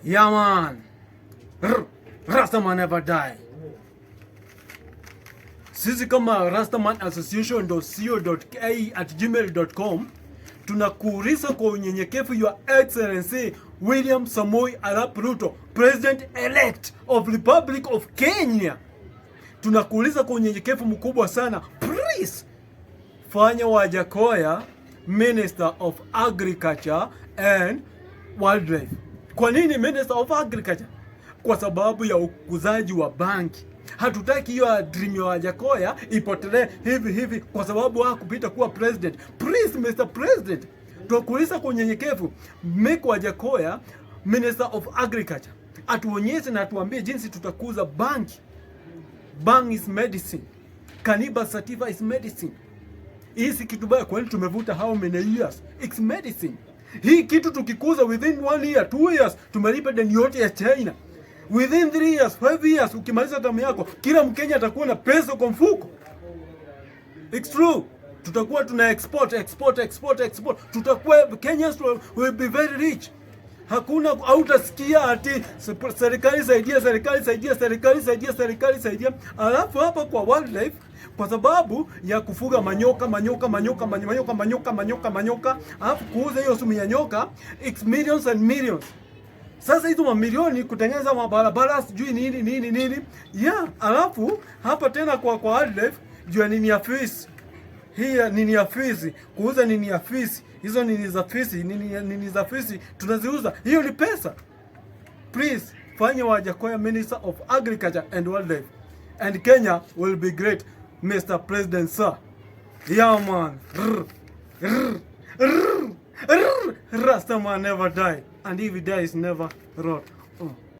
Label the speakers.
Speaker 1: Yeah man. Rastaman never die. Sisi kama Rastaman Association .co.ke@gmail.com tunakuuliza kwa unyenyekevu, Your Excellency William Samoei Arap Ruto, President elect of Republic of Kenya, tunakuuliza kwa unyenyekevu mkubwa sana, please fanya Wajackoyah Minister of Agriculture and Wildlife. Kwa nini Minister of Agriculture? Kwa sababu ya ukuzaji wa bangi. Hatutaki hiyo dream ya Wajackoyah ipotelee hivi hivi kwa sababu hakupita kuwa president. Please, Mr. President, tunakuuliza kwa unyenyekevu, make Wajackoyah Minister of Agriculture. Atuonyeshe na atuambie jinsi tutakuza bangi. Bhang is medicine. Cannabis sativa is medicine. Hii si kitu baya, kwani tumevuta how many years? It's medicine. Hii kitu tukikuza within 1 year, 2 years, tumelipa deni yote ya China. Within 3 years, 5 years, ukimaliza term yako, kila Mkenya atakuwa na pesa kwa mfuko. It's true. Tutakuwa tuna export, export, export, export. Tutakuwa, Kenyans will be very rich. Hakuna, hautasikia ati serikali saidia, serikali saidia, serikali saidia, serikali saidia. Alafu hapa kwa wildlife, kwa sababu ya kufuga manyoka, manyoka, manyoka, manyoka, manyoka, manyoka, manyoka, alafu kuuza hiyo sumu ya nyoka, it's millions and millions. Sasa hizo mamilioni kutengeneza mabarabara, sijui nini nini nini, yeah. Alafu hapa tena kwa wildlife, juu ya nini ya fisi hii, ya nini ya fisi, kuuza nini ya fisi, hizo nini za fisi, nini nini za fisi tunaziuza, hiyo ni pesa. Please fanya Wajackoyah Minister of Agriculture and Wildlife and Kenya will be great, Mr. President, sir. Yeah man. Rrr, rrr, rrr, rrr. Rastaman never die, and if he dies, never rot.